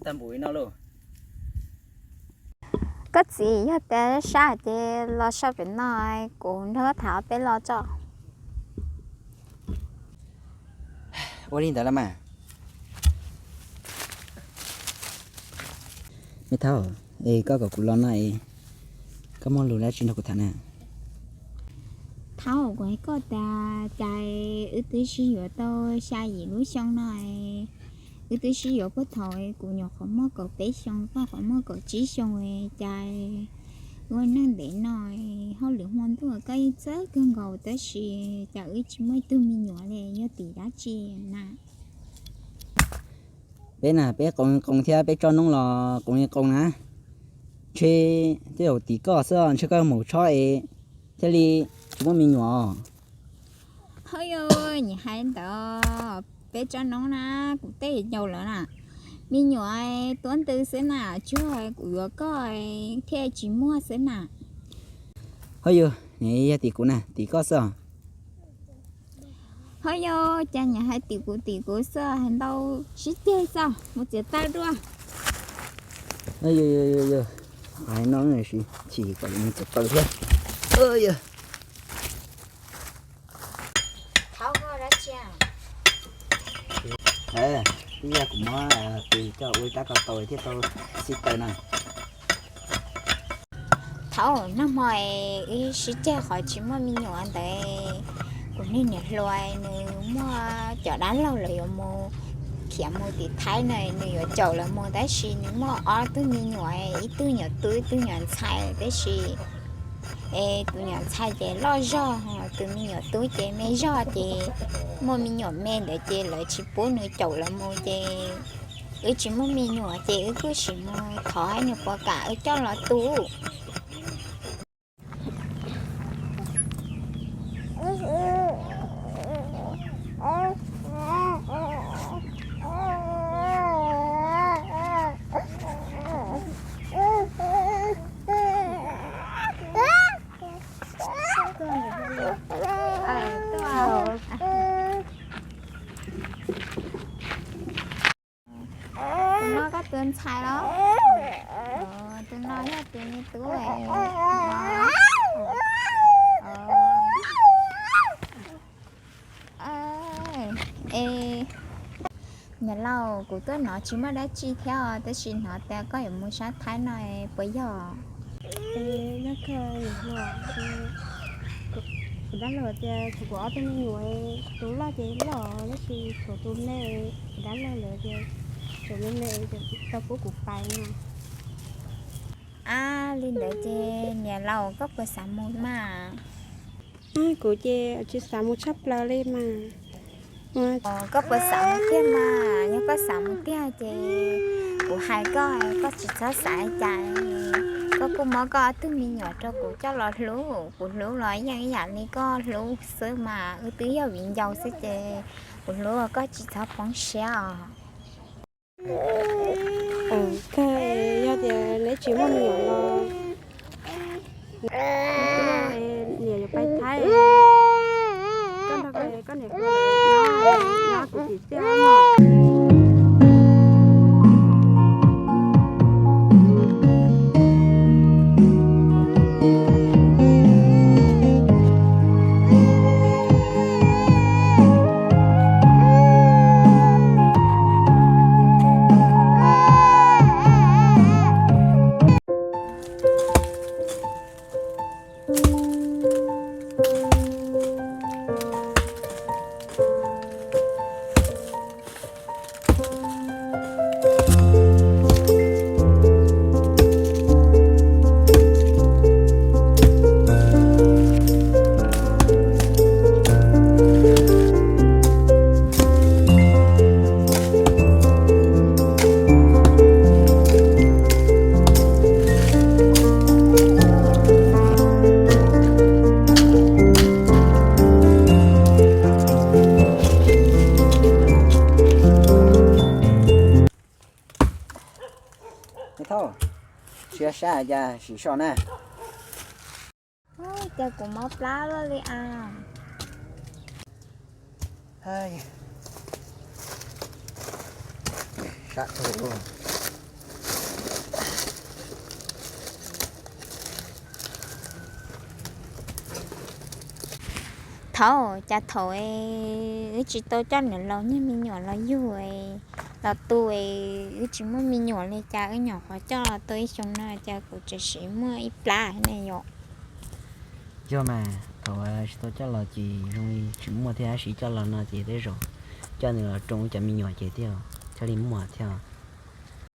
tag npaum li no lauj. Koj txiv, yog tias sab ces los so pem no, kuv nrog koj tham ob peb lo tso. Ua li ntawd los mas. Me Thaub, es koj kom kuv los no es koj muaj lus dab tsi nrog kuv tham na? Thaub, kuv hais koj tas, cas wb twb sib yuav tau xya yim lub xyoo no, wb twb sib yuav puag thaum kuv nyuam qhuav muaj kaum peb xyoo, koj qhuav muaj kaum tsib xyoo, cas ua neej ntev no, hauj lwm hmo ntuj koj yeej txawj kawg nkaus tab sis cas wb tsis muaj ib tug me nyuam li, yog tim dab tsi na? Peb na, peb qoos li qoos thiab peb tsob noob los qoos li qoos na. Ntshe tej zaum tim koj xwb, ntshe koj mus tshob es thiaj li tsis muaj me nyuam os. Ho yog nyias hais ntawd, peb tsob noob na, kuv tej yaus lawm na, me nyuam tuab ntws xwb na, tsuas kuv yuav koj thiaj tsis muaj xwb na. Ho yog, nws yog tim kuv na, tim koj xwb os. Ho yog, cas nyias hais tim kuv tim kuv xwb, hais ntau sib ceg xwb, mus txiav taws dua. Yog, yog, yog, hais no chim kom mus txiav taws thiab. Yog. Thov ua dab tsi? Twb yog kuv muab tis coj ua ib rab ko taw thiaj tau xib taws na. Thaum nag hmo wb sib ceg qhov tsis muaj me nyuam ntawd, kuv niag niam hluas nws muaj cov dab laug lawv yuav mus khiav mus tim Thaib na, nws yuav caum lawv mus tab sis nws muaj ob tug me nyuam, ib tug nyuam tub ib tug nyuam ntxhais tab sis es tus nyuam ntxhais ces loj zog, tus me nyuam tub ces me zog ces muaj me nyuam me ntawd ces lawv tsis pub nws caum lawv mus ces wb tsis muaj me nyuam ces wb kuj sim mus thov nws puas kam wb coj los tu. Tus no koj tus ntxhais los? Tus no yog tus me tub. Es, niam laus, kuv tuaj hnov tsis muaj dab tsi thiab tab sis hnov tias koj yuav mus sab Thaib no puas yog? Yog kawg, kuv dab laug tias tshuav kuv ob tug me nyuam, tus loj ces loj tab sis tshuav tus me, kuv dab laug lawv tias tshuav me me ces tau pub kuv pais no. Ab, li ntawd ces niam laus koj puas xav mus mas? Kuv ces tsis xav mus tshaj plaws li mas. Koj puas xav mus tiag mas? Yog koj xav mus tiag ces kuv hais koj, koj tsis txhob xav cas. Koj kuj muab koj ob tug me nyuam rau kuv coj los hlub, kuv hlub los yeej ib yam li koj hlub xwb mas, wb twb yog viv ncaus xwb ces kuv hlub koj tsis txhob poob siab os. Kawg, yog tias neb tsis muaj me nyuam los niam yuav pais Thaib, koj nrog koj niam nyob kuv tim tiaj mog. Thauj, siab sab cas sim so na. Cas kuv mob plab loj li as. Sab dhau. Thaum, cas thaum wb tsis tau coj nws los nyiag me nyuam los yug los tu, wb tsis muaj me nyuam li, cas wb nyuam qhuav coj los tau ib xyoos no, cas kuv tseem siv muaj ib plab ne yom? Yog mas, thaum tsis tau coj los ces zoo li tsis muaj thiab, siv coj los no ces tej zaum coj nws los roos cov me nyuam ces thiaj, thiaj li muaj thiab.